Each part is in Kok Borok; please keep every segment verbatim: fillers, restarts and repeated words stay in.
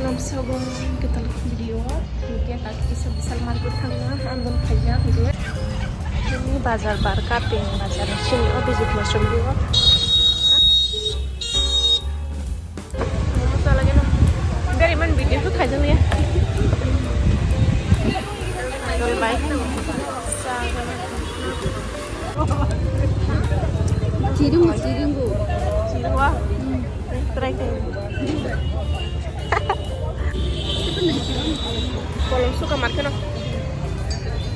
Lamsogong ketal video, hingke tak kisa bisal market thangna, ang bon khaijak hingke. Ini bazar bar kaping bazar sini o bijit masuk dia. Momo sa lagi na. Gari man video tu khaijak ya. Bye. Chirung, chirung. Chirung ah. Try khe. Kolom suka mar kheno.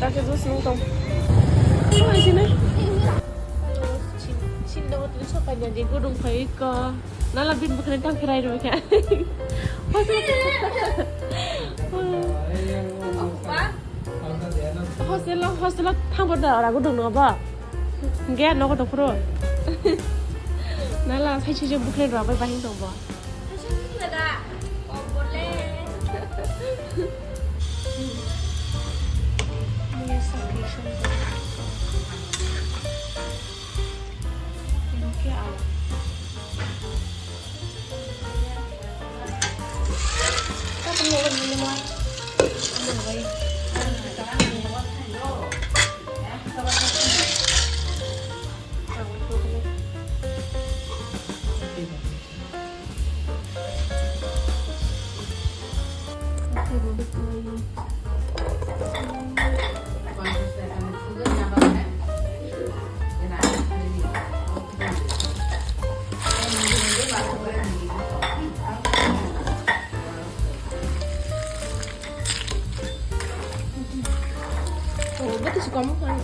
Ta khe juice nung tong. Oi, sini. Sin, sin dong tu sok kanya di gudung phai ko. Nala bin bukhre tang khrai ro kha. Hostel, hostel thang bo da ora gudung no ba. Ge nogo tong phuru. Nala sai sijak bukhre rw bai bahing tong bo. Oh, betul sih kamu kan.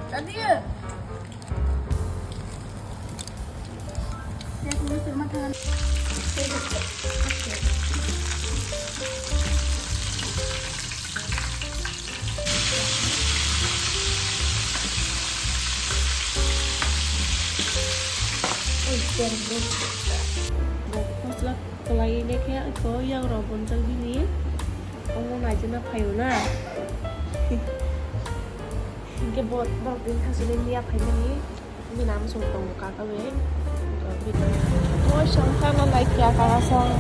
Tadi ya. Masala kwlai le khe iko yang rok bonjak bini. Omo naijana phaio na. Hingke bo borok din thasini miya phaimani. Bini amsong tongo kaka bai. Moi song kha na like ya kaka song.